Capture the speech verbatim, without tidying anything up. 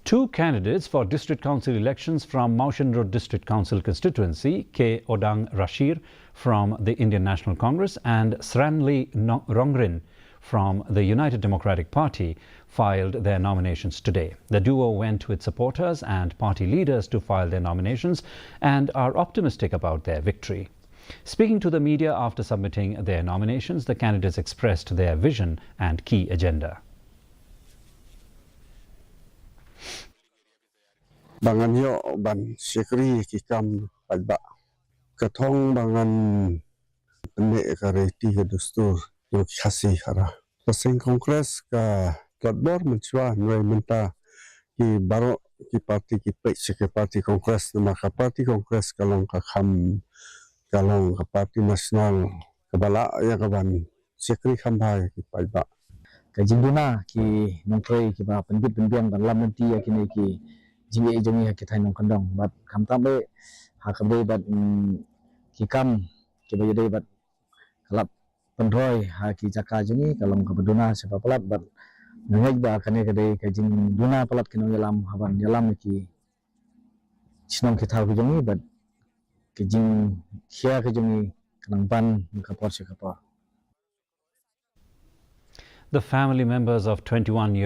Two candidates for district council elections from Mawshynrut District Council constituency, K Odang Rashir from the Indian National Congress and Sranli No- Rongrin from the United Democratic Party, filed their nominations today. The duo went with supporters and party leaders to file their nominations and are optimistic about their victory. Speaking to the media after submitting their nominations, the candidates expressed their vision and key agenda. Ba ngan ïoh ban shakri ki kam paidbah. Ka thong ba ngan pynneh ka riti ka dustur jong ki Khasi hara. Ka seng Congress ka tlot bor mynshuwa, hynrei mynta ki baroh ki parti ki peit sha ka parti Congress, namar ka parti Congress ka long ka kham, ka long ka parti national kaba lah ïa ka ban shakri kham bha ïa ki paidbah. Ka jingduna ki nongtrei kiba pynbit pynbiang ban lam lynti ïa kine ki jingeh jong ngi ha ki thaiñ nongkyndong, bad khamtam eh ha kaba dei bad, mm, ki kam kiba ïadei bad ka lad pynroi ha ki jaka jong ngi ka long kaba duna sha ba palat, bad nga ngeit ba kane ka dei ka jingduna palat ki nongïalam ha ban ïalam ïa ki shnong ki thaw ki jong ngi, bad ka jingkhia ka jong ngi ka nang ban na ka por sha ka por. The family members of twenty-one year